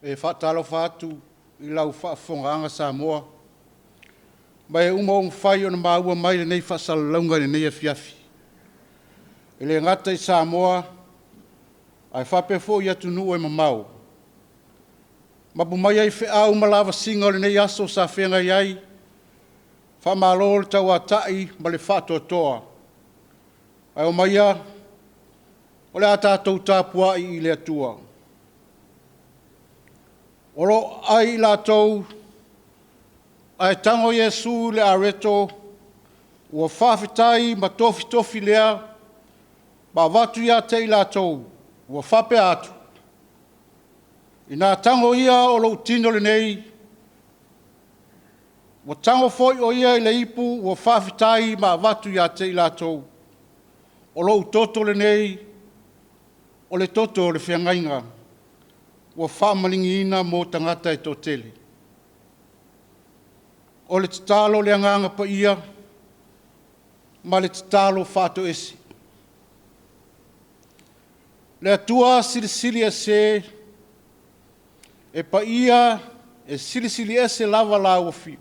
E faatalofa atu i lau faafofogaaga Samoa ma e uma ua mafai ona maua mai lenei faasalalauga i lenei afiafi. E le gata i Samoa ae faapea foi i atunuu e mamao. Mapu maia i feau ma lavasiga o lenei aso sa feagai ai, faamalo le tauatai ma le faatoatoa. Ae omaia o le a tatou tapuai i le Atua. O lo o ai i latou ae tago Iesu i le areto ua faafetai ma tofitofi lea ma avatu ia te i latou, ua faapea atu, “Ina tago ia o lou tino lenei.” Ua tago foi o Ia i le ipu ua faafetai ma avatu ia te i latou, “O lou toto lenei, o le toto o le feagaiga, ua faamaligi mo tagata e toatele.” O le tatalo i le Agaga Paia ma le tatalo faatoese. Le Atua Silisili Ese, e paia e silisili ese lava lau Afio.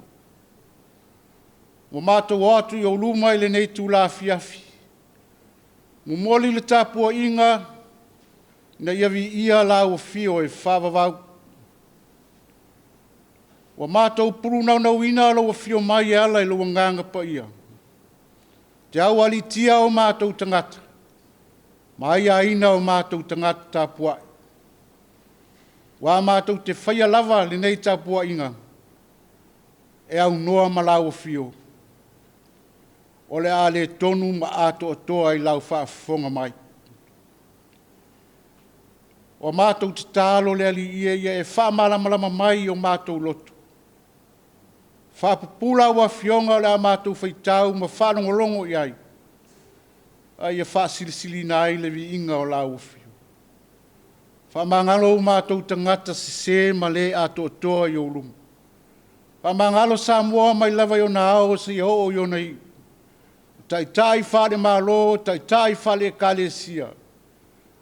Ua matou o atu i ou luma i lenei itula afiafi, momoli le tapuaiga ina ia viia lau Afio e faavavau. Ua matou pulunaunauna lou afio mai e ala i lou Agaga Paia, e te aualiitia o matou tagata ma aiaina o matou tagata tapuai. Aua matou te faia lava lenei tapuaiga e aunoa ma lau afio, o le a le tonu ma atoatoa i lau faafofoga mai. Ua matou tatalo le Alii e ia e faamalamalama mai o matou loto, faapupula au Afioga o le a matou faitau ma faalogologo i ai, a ia faasilisiliina ai le viiga o lau Afio. Faamagalo o matou tagata sese ma le atoatoa i ou luma. Faamagalo Samoa mai lava i ona ao seia oo i ona iu, taitai faale-Malo, taitai faale-Ekalesia,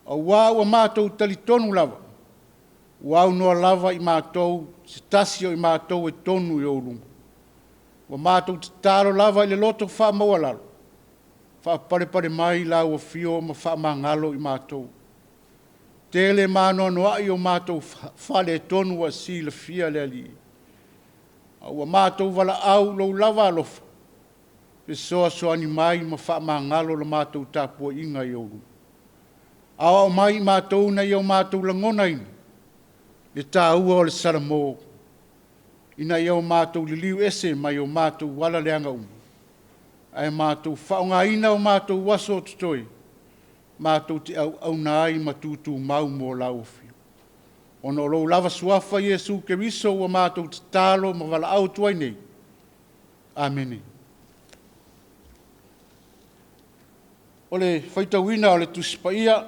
aua ua matou talitonu lava, ua aunoa lava i matou se tasi o i matou e tonu i ou luma. Ua matou tatalo lava i le loto faamaualalo, faapalepale mai lau Afio ma faamagalo i matou. E tele ma anoanoai o matou faaletonu ua e silafia le Alii, a ua matou valaau i lou lava alofa, fesoasoani mai ma faamagalo la matou tapuaiga i ou luma. Aoao mai i matou ina ia matou lagonaina le taua o le Salamo, ina ia o matou liliu ese mai o matou ala leaga uma, ae matou faaaogaina o matou aso o totoe, matou te auauna ai ma tutumau mo lau Afio. Ona o lou lava Suafa Iesu Keriso ua matou tatalo ma valaau atu ai nei. Amene. O le faitauina o le Tusi Paia,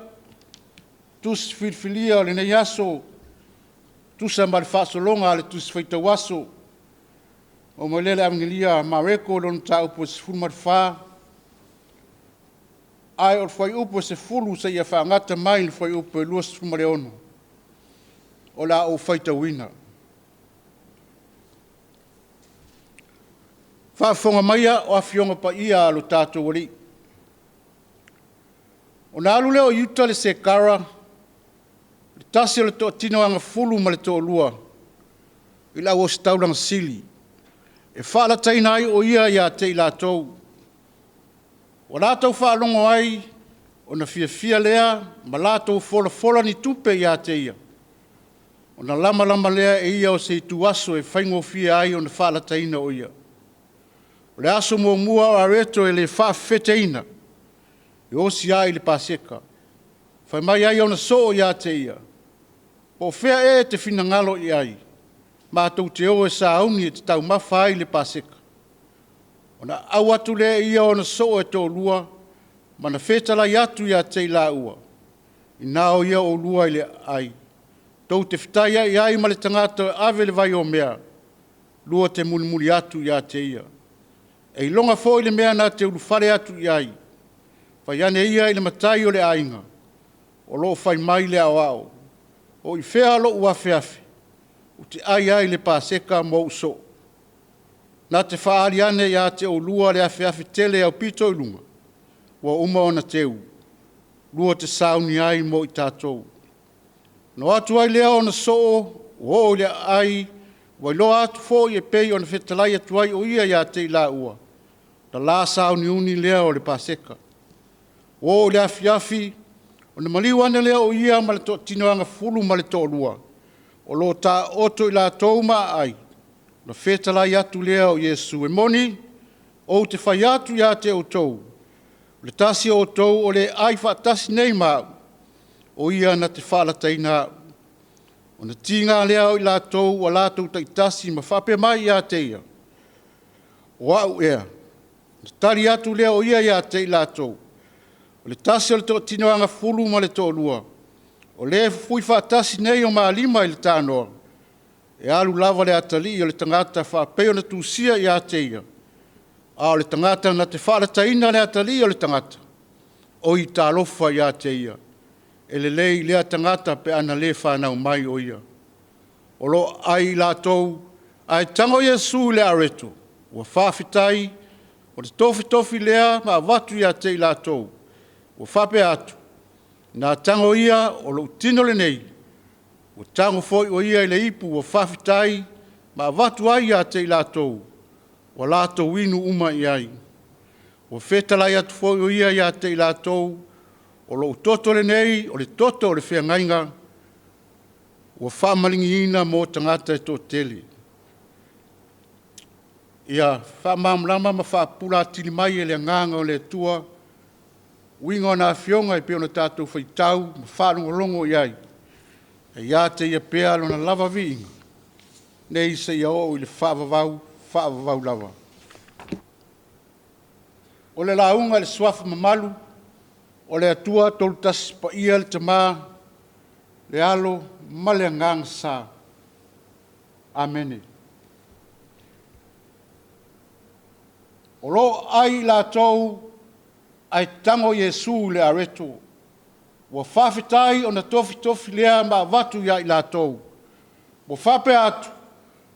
Tusi Filifilia o lenei aso e tusa ma le faasologa a le Tusi Faitau Aso, oo mai lea i le Apegilia a Mareko lona mataupu e 14, ae o le fuaiupu e 10 seia faagata mai i le fuaiupu e 26, o le a ou faitauina. Faafofoga maia o Afioga Paia a lo tatou Alii. Ona alu lea o Iuta le Sekara, se tasi o le toatino agafulu ma le toalua, i le auositaulaga sili, e faalataina ai o ia ia te i latou. Ua latou faalogo ai, ona fiafia lea ma latou folafola ni tupe ia te ia, ona lamalama lea e ia o se ituaso e faigofie ai ona faalataina o ia. O le aso muamua o areto e le faafefeteina, e osi ai le Paseka. Fai mai ai ona soo ia te ia, “Po o fea ea e te finagalo i ai, matou te o e sauni e te taumafa ai le Paseka.” Ona au atu lea e ia o ona soo e toalua ma na fetalai atu ia te i laua, “Ina o ia oulua i le aai, tou te fetaiai ai ma le tagata e ave le vaiomea, lua te mulimuli atu ia te ia. E iloga foi le mea na te ulufale atu i ai, fai ane ia i le matai o le aiga, o lo o fai mai le Aoao, O i fea lou afeafe ou te ai ai i le Paseka ma ou soo, na te faaali ane ia te oulua le afeafe tele aupito i luga, ua uma ona teu, lua te sauni ai mo i tatou. Ona o atu ai lea o ona soo, ua oo i le aai, ua iloa atu foi e pei ona fetalai atu ai o Ia ia te i laua, ona la sauniuni lea o le Paseka. Ua oo i le afiafi, ona maliu ane lea o Ia ma le tinoagafulu ma le toalua, o lo o taooto i latou ma aai, ona fetalai atu lea o Iesu, “E moni, ou te fai atu ia te outou, o le tasi o outou o le ai faatasi nei ma au, o ia na te faalataina au.” Ona tiga lea o i latou ua latou taitasi ma faapea mai ia te ia, “O au ea?” Ona tali atu lea o ia ia te i latou, “O le tasi o le toatinoagafulu ma le toalua, o le e fufui faatasi nei o ma lima i le tanoa. E alu lava le Atalii o le tagata faapei ona tusia ia te ia, a o le tagata na te faalataina le Atalii o le tagata, oi talofa ia te ia! E lelei i lea tagata pe ana le fanau mai o ia.” O lo o ai latou, ae tago Iesu i le areto, ua faafetai, ona tofitofi lea ma avatu ia te i latou, ua faapea atu, “Ina a tago ia, o lou tino lenei.” Ua tago foi o ia i le ipu ua faafetai ma avatu ai ia te i latou, ua latou inu uma i ai. Ua fetalai atu foi o ia ia te i latou, “O lou toto lenei o le toto o le feagaiga, ua faamaligi mo tagata e toatele.” Ia faamalamalama ma faapupula atili mai e le Agaga o le Atua uiga o ana Afioga e pei ona tatou faitau ma faalogologo i ai. Ae ia te Ia pea Lona lava viiga, nei seia oo i le faavavau, faavavau lava. O le lauga i le Suafa mamalu o le Atua Toolu Tasi Paia, le Tama, le Alo ma le Agaga Sa. Amene. O lo o ai latou ae tago Iesu i le areto, ua faafetai ona tofitofi lea ma avatu ia i latou, ua faapea atu,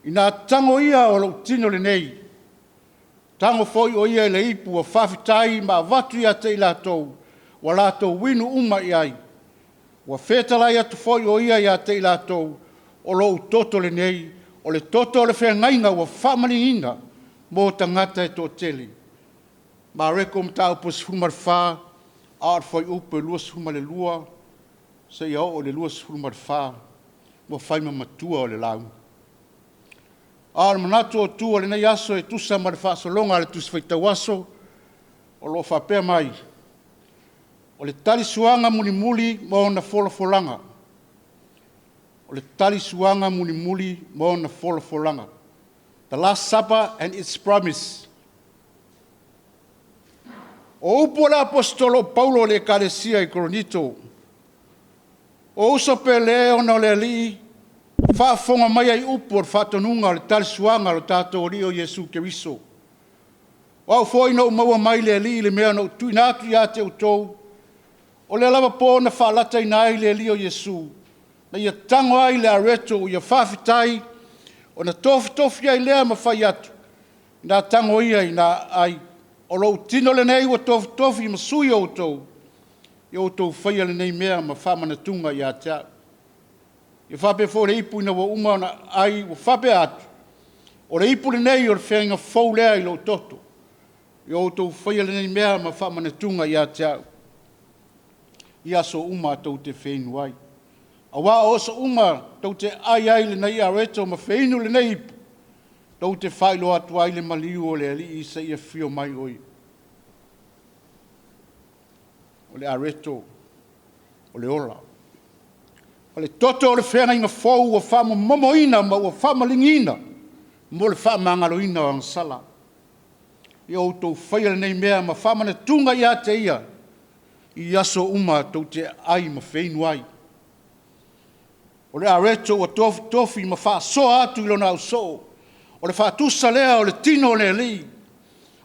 “Ina tago ia o lou tino lenei.” Tago foi o ia i le ipu ua faafetai ma avatu ia te i latou, ua latou inu uma i ai. Ua fetalai atu foi o ia ia te i latou, “O lou toto lenei, o le toto o le feagaiga ua faamaligiina mo tagata e toatele.” Mareko Mataupu 14 a o le fuaiupu 22 seia oo i le 24, ua fai ma matua o le lauga. A o le manatu autu o lenei aso e tusa ma le faasologa a le Tusi Faitau Aso o lo o faapea mai, o le tali suaga mulimuli ma ona folafolaga. O le tali suaga mulimuli ma ona folafolaga. The last supper and its promise. O upu a le Aposetolo o Paulo i le ekalesia i Korinito, “Ou uso pele ona o le Alii, faafofoga maia i upu o le faatonuga o le talisuaga a lo tatou Alii o Iesu Keriso. O au foi na ou maua mai le Alii le mea na ou tuuina atu ia te outou, o lea lava po na faalataina ai le Alii o Iesu, na ia tago ai le areto ua ia faafetai, ona tofitofi ai lea ma fai atu, ‘Ina tago ia ina aai, o lou tino lenei ua tofitofi ma sui o outou, ia outou faia lenei mea ma faamanatuga ia te au.’ E faapea foi le ipu ina ua uma ona aai ua faapea atu, ‘O le ipu lenei o le feagaiga fou lea i lou toto. Ia outou faia lenei mea ma faamanatuga ia te au, i aso uma tou te feinu ai. Aua o aso uma tou te ai ai i lenei areto ma feinu i lenei ipu, tou te faailoa atu ai le maliu o le Alii seia afio mai o ia.” O le areto o le ola. O le toto o le feagaiga fou ua faamomomoina ma ua faamaligiina mo le faamagaloina o agasala. Ia outou faia lenei mea ma faamanatuga ia te ia, i aso uma tou te aai ma feinu ai. O le areto ua tofitofi ma faasoa atu i lona ausoo, o le faatusa lea o le tino o le Alii,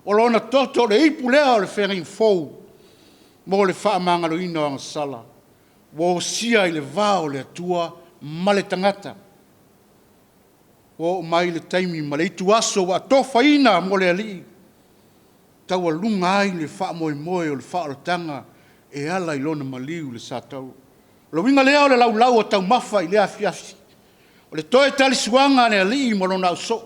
o lona toto o le ipu lea o le feagaiga fou mo le faamagaloina o agasala, ua osia ai le va o le Atua ma le tagata. Ua oo mai le taimi ma le ituaso ua atofaina mo le Alii, e taualuga ai le faamoemoe o le faaolataga e ala i lona maliu i le satauro. O le uiga lea o le laulau o taumafa i lea afiafi, o le toe talisuaga a le Alii ma lona ausoo,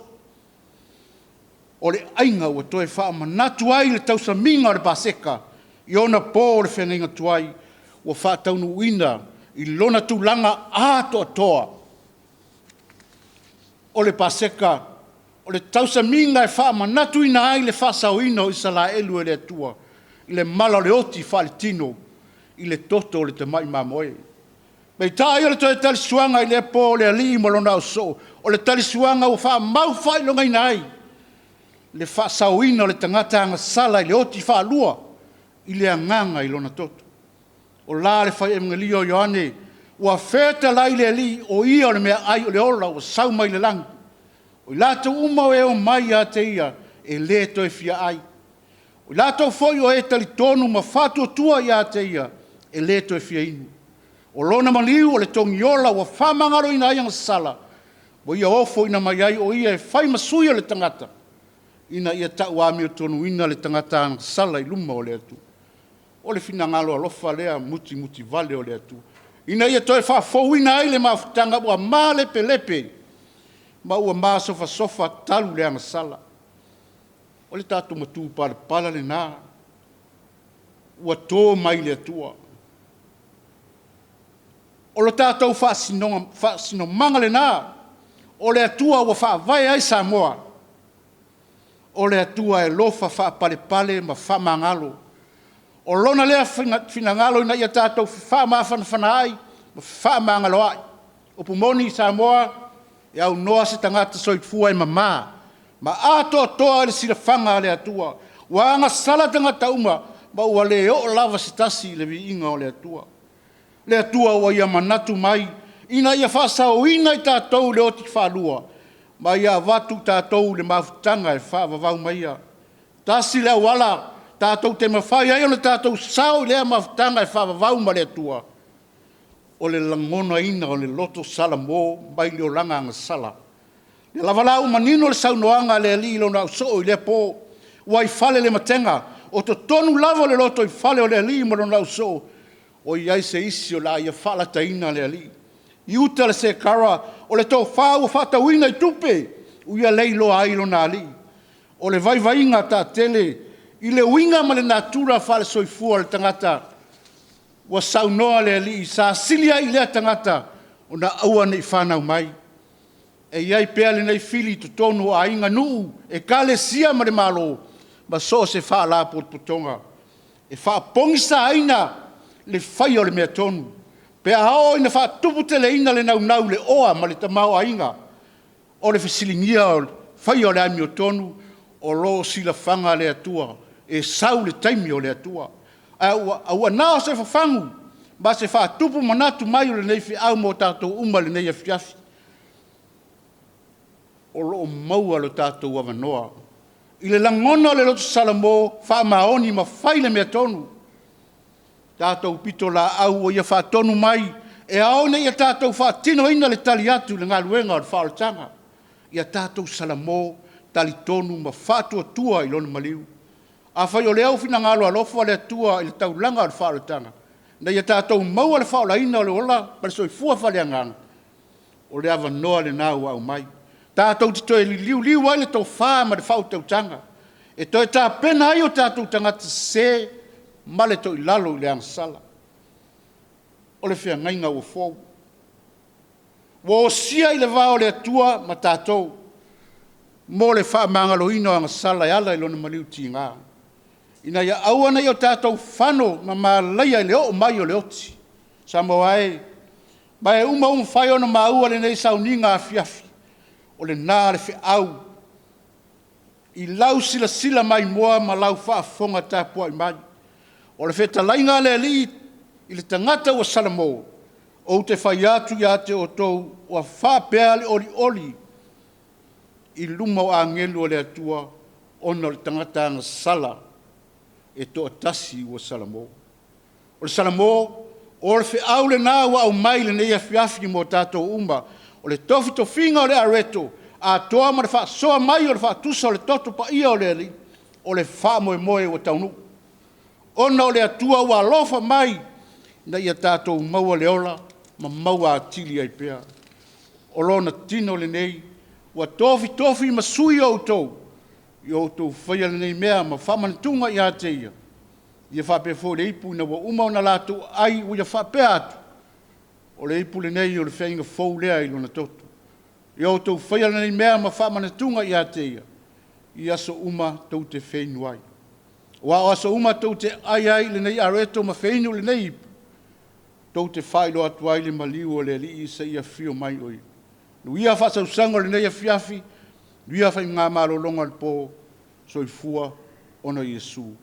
o le aiga ua toe faamanatu ai le tausamiga o le Paseka i ona po o le feagaiga tuai, ua faataunuuina i lona tulaga atoatoa. O le Paseka, o le tausamiga e faamanatuina ai le faasaoina o Isaraelu e le Atua i le mala o le oti faaletino i le toto o le tamai mamoe. Peitai o le toe talisuaga i lea po o le Alii ma lona ausoo, o le talisuaga ua faamaufaailogaina ai le faasaoina o le tagata agasala i le oti faalua i le agaga i lona toto. O la le fai Emegelio a Ioane, ua fetalai le Alii, o Ia o le meaai o le ola ua sau mai le lagi. O i latou uma o e omai ia te Ia, e le toe fia ai. O i latou foi o e talitonu ma faatuatua ia te Ia, e le toe fia inu. O Lona maliu o le togiola ua faamagaloina ai agasala, ua Ia ofoina mai ai o Ia e fai ma sui o le tagata, ina ia tauamiotonuina le tagata agasala i luma o le Atua. O le finagalo alofa lea mutimutivale o le Atua, ina ia toe faafouina ai le mafutaga ua malepelepe ma ua masofasofa talu le agasala. O le tatou matupalapala lena ua to mai le Atua. O le tatou faasinomaga lena o le Atua ua faavae ai Samoa, o le Atua e alofa faapalepale ma faamagalo. O Lona lea finagalo ina ia tatou faamafanafanaai ma fefaamagaloai. O le upu moni Samoa, e aunoa se tagata soifua e mama ma atoatoa i le silafaga a le Atua. Ua agasala tagata uma ma ua le oo lava se tasi i le viiga o le Atua. Le Atua ua Ia manatu mai ina ia faasaoina i tatou i le oti faalua, ma ia avatu i tatou le mafutaga e faavavau mai. E tasi le auala tatou te mafai ai ona tatou sao i lea mafutaga e faavavau ma le Atua, o le lagonaina o le loto salamo mai le olaga agasala. O lea lava la ua manino le saunoaga a le Alii i lona ausoo i lea po, ua i fale le matega, o totonu lava o le lotoifale o le Alii ma lona ausoo, o i ai se isi o le a ia faalataina le Alii. I uta le sekara, o le tofa ua faatauina i tupe, ua ia leiloa ai lona Alii. O le vaivaiga taatele i le uiga ma le natura faale-soifua o le tagata, ua saunoa le Alii, sa sili ai i lea tagata ona aua ne i fanau mai. E i ai pea lenei fili i totonu o aiga, nuu, ekalesia ma le Malo, ma so o se faalapotopotoga, e faapogisaina le faia o le amiotonu, pe a oo ina faatuputeleina le naunau i le oa ma le tamaoaiga. O le fesiligia o le faia o le amiotonu, o lo o silafaga le Atua, e sau le taimi o le Atua. Ae ua na o se fafagu ma se faatupu manatu mai o lenei feau mo tatou uma i lenei afiafi. O lo o maua lo tatou avanoa i le lagona o le loto salamo, faamaoni ma fai le amiotonu. Tatou pitolaau ua Ia faatonu mai e ao ina ia tatou faatinoina le tali atu i le galuega o le faaolataga. Ia tatou salamo, talitonu ma faatuatua i lona maliu. Afai o lea ua finagalo alofa le Atua i le taulaga o le faaolataga, ina ia tatou maua le faaolaina o le ola ma le soifua faaleagaga, o le avanoa lena ua aumai, tatou te toe liuliu ai le tofa ma le faautautaga, e toe tapena ai o tatou tagata sese ma le toilalo i le agasala. O le feagaiga ua fou, ua osia i le va o le Atua ma tatou mo le faamagaloina o agasala e ala i lona maliu tiga, ina ia aua ne i o tatou fano ma malaia i le oo mai o le oti. Samoa e, ma e uma ua mafai ona maua lenei sauniga afiafi, o lena le feau i lau silasila maimoa ma lau faafofoga tapuai mai. O le fetalaiga a le Alii i le tagata ua salamo, ou te fai atu ia te outou, ua faapea le olioli i luma o agelu o le Atua ona o le tagata agasala e toatasi ua salamo. O le salamo, o le feau lena ua aumai i lenei afiafi mo tatou uma. O le tofitofiga o le areto atoa ma le faasoa mai o le faatusa o le toto paia o le Alii, o le faamoemoe ua taunuu, ona o le Atua ua alofa mai ina ia tatou maua le ola ma maua atili ai pea. O Lona tino lenei ua tofitofi ma sui o outou, ia outou faia lenei mea ma faamanatuga ia te Ia. Ia faapea foi le ipu ina ua uma ona latou aai, ua ia faapea atu, “O le ipu lenei o le feaiga fou lea i Lona toto. Ia outou faia lenei mea ma faamanatuga ia te Ia, i aso uma tou te feinu ai. Aua o aso uma tou te ai ai i lenei areto ma feinu i lenei ipu, tou te faailoa atu ai le maliu o le Alii seia afio mai o Ia. Manuia faasausauga o lenei afiafi, manuia faiga malologa o le po. Soifua ona o Iesu.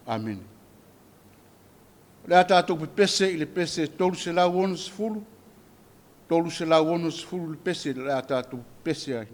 Amene. O le a tatou pepese i le pese 360, 360 le pese o le a tatou pepese ai.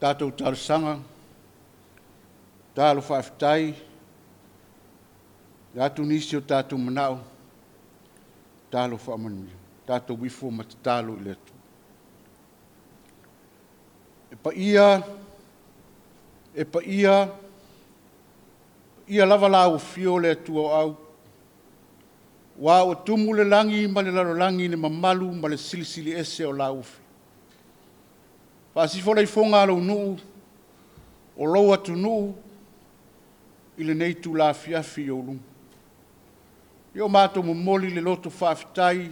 Tatou talosaga, tatalo faafetai, o a nisi o tatou manao, tatalo faamanuia. Tatou ifo ma tatalo i le Atua. E paia, e paia, e paia lava lau Afio le Atua o Au, aua ua tumu le lagi ma le lalolagi i le mamalu ma le silisili ese o lau Afio. Faasifo laifoga a lou nuu, o lou atunuu i lenei itula afiafi i ou luma. Ia o matou momoli le loto faafetai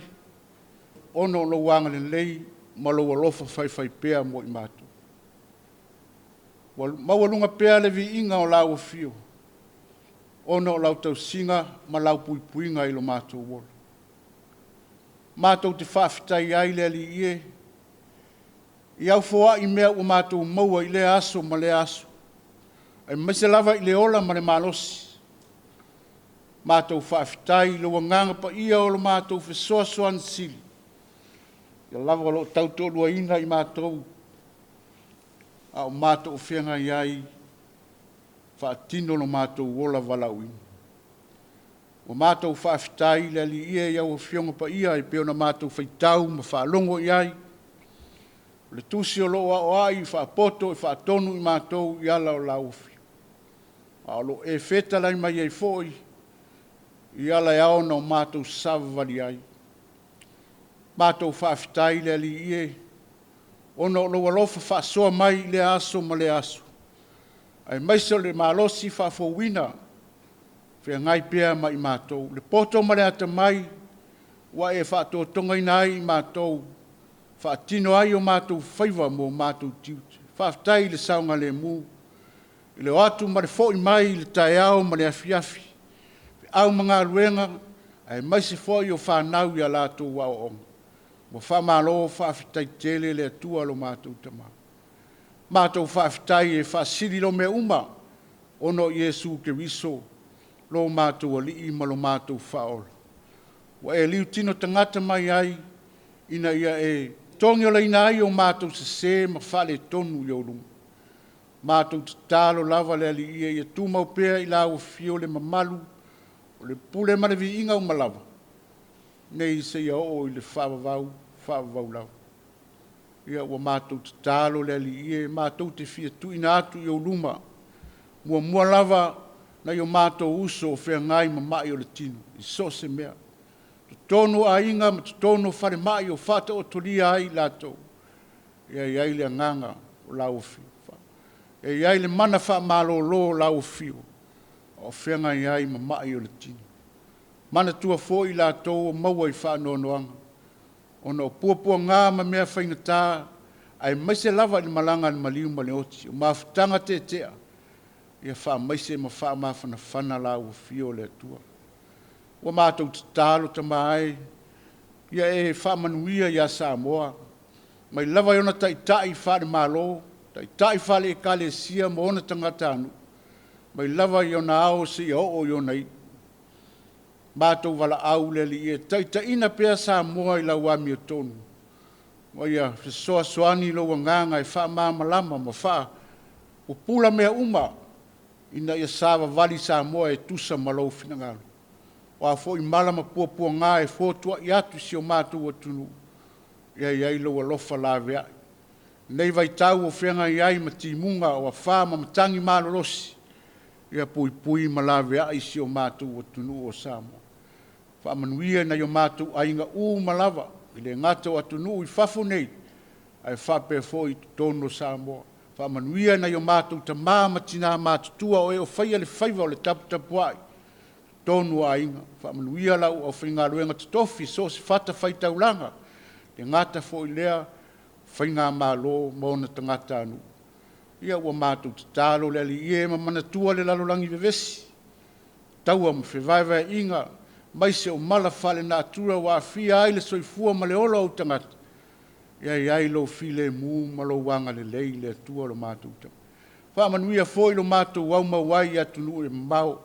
ona o lou agalelei ma lou alofa faifaipea mo i matou. Ua maualuga pea le viiga o lau Afio ona o lau tausiga ma lau puipuiga i lo matou ola. Matou te faafetai ai le Alii e, i au foai mea ua matou maua i lea aso ma lea aso, aemaise lava i le ola ma le malosi. Matou faafetai i lou Agaga Paia o lo matou fesoasoani sili, o lea lava o lo o tautoaluaina i matou a o matou feagai ai faatino lo matou ola valaauina. Ua matou faafetai i le Alii e i au Afioga Paia e pei ona matou faitau ma faalogo i ai, o le tusi o lo o aoai, faapoto e faatonu i matou i ala o lau Afio, a o lo o e fetalai mai ai foi i ala e ao ona matou savavali ai. Matou faafetai i le Alii e, ona o lou alofa faasoa mai i lea aso ma lea aso, aemaise o le malosi faafouina feagai pea ma i matou, le poto ma le atamai ua e faatotogaina ai i matou, faatino ai o matou faiva ma o matou tiute. Faafetai i le saogalemu, i le o atu ma le foi mai i le taeao ma le afiafi, feau ma galuega, aemaise foi o fanau i a latou aoaoga. Ua faamalo faafetai tele i le Atua lo matou Tama. Matou faafetai e faasili ia mea uma ona o Iesu Keriso lo matou Alii ma lo matou Faaola, ua e liutino tagata mai ai ina ia e togiolaina ai o matou sese ma faaletonu i ou luma. Matou tatalo lava le Alii e, ia tumau pea i lau Afio le mamalu, o le pule ma le viiga uma lava, nei seia oo i le faavavau, faavavau lava. Ia ua matou tatalo le Alii e, matou te fia tuuina atu i ou luma, muamua lava nai o matou uso o feagai ma mai o le tino i so o se mea, totonu o aiga ma totonu o falemai o faataotolia ai i latou, ia i ai le agaga o lau Afio, ia i ai le mana faamalolo o lau Afio a o feagai ai ma mai o le tino. Manatua foi i latou o maua i faanoanoaga ona o puapuaga ma mea faigata, aemaise lava i le malaga a le maliu ma le oti. O mafutaga tetea, ia faamaise ma faamafanafana lau Afio le Atua. Ua matou tatalo Tama e, ia e faamanuia ia Samoa, mai lava i ona taitai faale-Malo, taitai faale-Ekalesia ma ona tagatanuu, mai lava i ona ao seia oo i ona iu. Matou valaau le Alii e, taitaiina pea Samoa i lau amiotonu, ma ia fesoasoani lou Agaga e faamalamalama ma faapupula mea uma ina ia savavali Samoa e tusa ma lou finagalo. O a foi mala ma puapuaga e fotuai atu i si o matou atunuu, ia i ai lou alofa laveai. I lenei vaitau o feagai ai ma timuga, o afa ma matagi malolosi, ia puipui ma laveai si o matou atunuu o Samoa. Faamanuia i nai o matou aiga uma lava, e le gata o atunuu i fafo nei, ae faapea foi i totonu o Samoa. Faamanuia i nai o matou tama ma tina matutua o e o faia le faiva o le taputapuai i totonu o aiga. Faamanuia lau aufaigaluega totofi i so o se fatafaitaulaga, e le gata foi i lea o Faigamalo ma ona tagatanuu. Ia ua matou tatalo le Alii e ma manatua le lalolagi vevesi, taua ma fevaevaeaiga, aemaise o mala faalenatura ua aafia ai le soifua ma le ola o ou tagata, ia i ai lou filemu ma lou agalelei le Atua lo matou Tama. Faamanuia foi lo matou aumau ai i atunuu e mamao,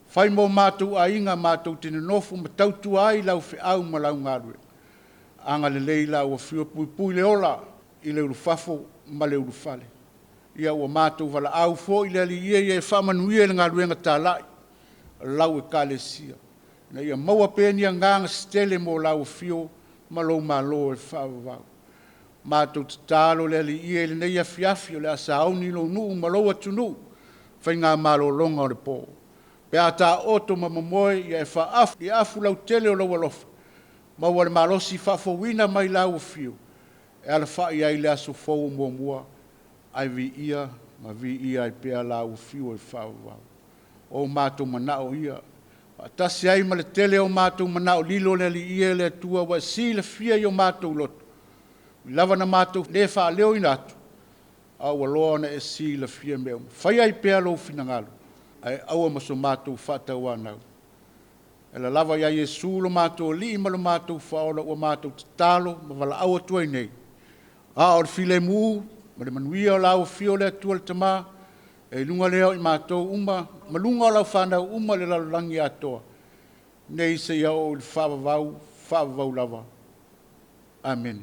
fai mo matou aiga matou te nonofo ma tautua ai i lau feau ma lau galuega. Agalelei i lau Afio, puipui le ola i le ulufafo ma le ulufale. Ia ua matou valaau foi le Alii e ia e faamanuia i le galuega talai a lau Ekalesia, ina ia maua pea ni agaga se tele mo lau afio ma lou Malo e faavavau. Matou tatalo le Alii e i lenei afiafi o le a sauni lou nuu ma lou atunuu i faigamalologa o le po. Pe a taooto ma momoe, ia e faaafu i afu lautele o lou alofa, maua le malosi faafouina mai lau Afio e alafai ai i le aso fou o muamua, ae viia ma viia ai pea lau Afio e faavavau. O matou manao ia, faatasi ai ma le tele o matou manao lilo le Alii e, le Atua ua e silafia i o matou loto, e ui lava ina matou le faaleoina atu, a ua loa ona e silafia mea uma. Faia ai pea lou finagalo, ae aua ma so matou faatauanau. E ala lava ia Iesu lo matou Alii ma lo matou Faaola ua matou tatalo ma valaau atu ai nei, a o le filemu ma le manuia o lau Afio le Atua le Tama, ia i luga lea o i matou uma ma luga o lau fanau uma i le lalolagi atoa, nei seia oo i le faavavau, faavavau lava. Amene.